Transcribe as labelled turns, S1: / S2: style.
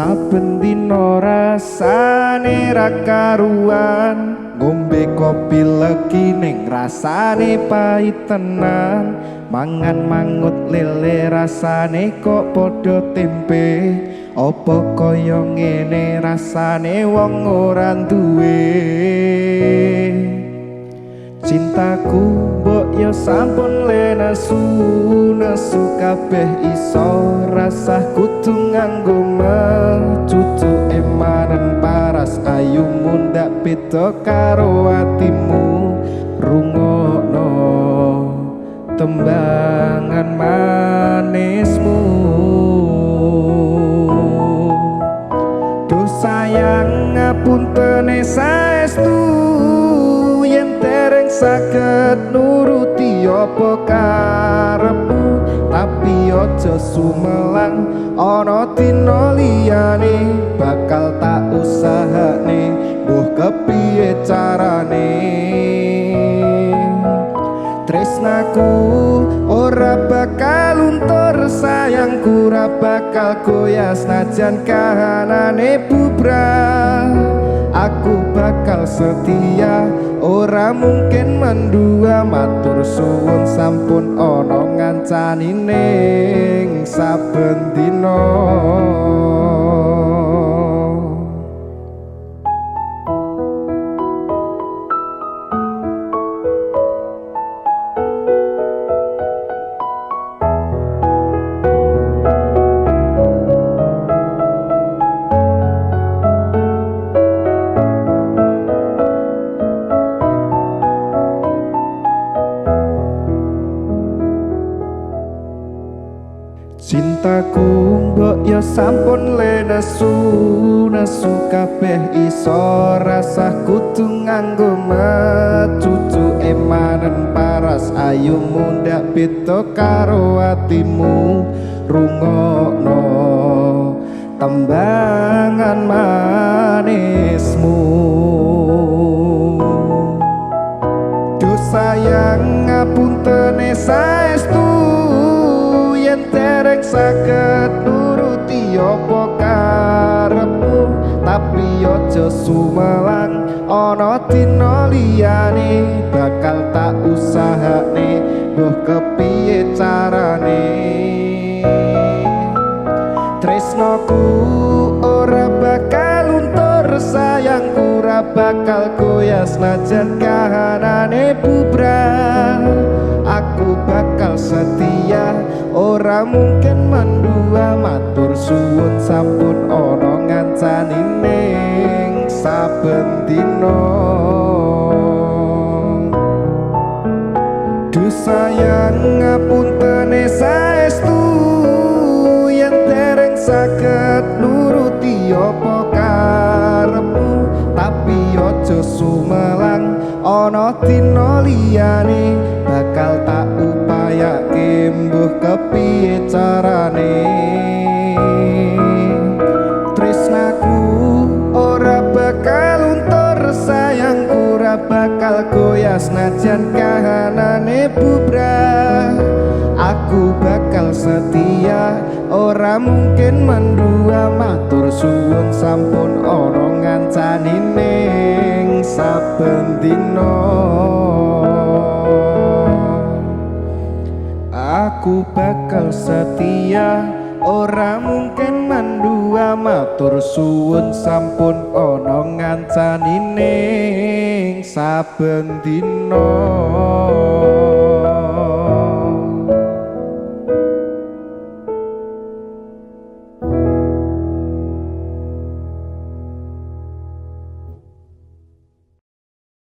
S1: Saben dina rasane ra karuan, ngombe kopi legi ning rasane pahit tenan, mangan mangut lele rasane kok padha tempe, apa kaya ngene rasane wong ora duwe. Cintaku mbok yo sampun le nesu, nesu kabeh iso rasah kudu nganggo mecucu emanen paras ayumu ndak beda karo atimu, rungokno tembangan manismu. Duh sayang ngapuntene saestu yen dereng saged nuruti apa karepmu, tapi aja sumelang ana dina liyane bakal tak usahane mbuh kepiye carane. Tresnaku ora bakal luntur, sayangku ora bakal goyah senajan kahanane bubrah, aku bakal setia ora mungkin mendua, matur suwun sampun ana ngancani ning saben dina. Cintaku mbok yo sampun le nesu, nesu kabeh iso rasah kudu nganggo mecucu emanen paras ayumu ndak beda karo atimu, rungokno tembangan manismu. Duh sayang ngapuntene saestu yen dereng saged nuruti apa karepmu, tapi aja sumelang ana dina liyane bakal tak usahane mbuh kepiye carane. Tresnaku ora bakal luntur, sayangku ora bakal goyah senajan kahanane bubrah, aku bakal setia ora mungkin mendua, matur suwun sampun ana ngancani ning saben dina. Duh sayang ngapuntene saestu yen dereng saged nuruti apa karepmu, tapi aja sumelang ana dina liyane bakal tak upayake mbuh kepiye carane. Tresnaku ora bakal luntur, sayangku ora bakal goyah senajan kahanane bubrah, aku bakal setia ora mungkin mendua, matur suwun sampun ana ngancani ning saben dina. Aku bakal setia ora mungkin mendua, matur suwun sampun ana ngancani ning saben dina.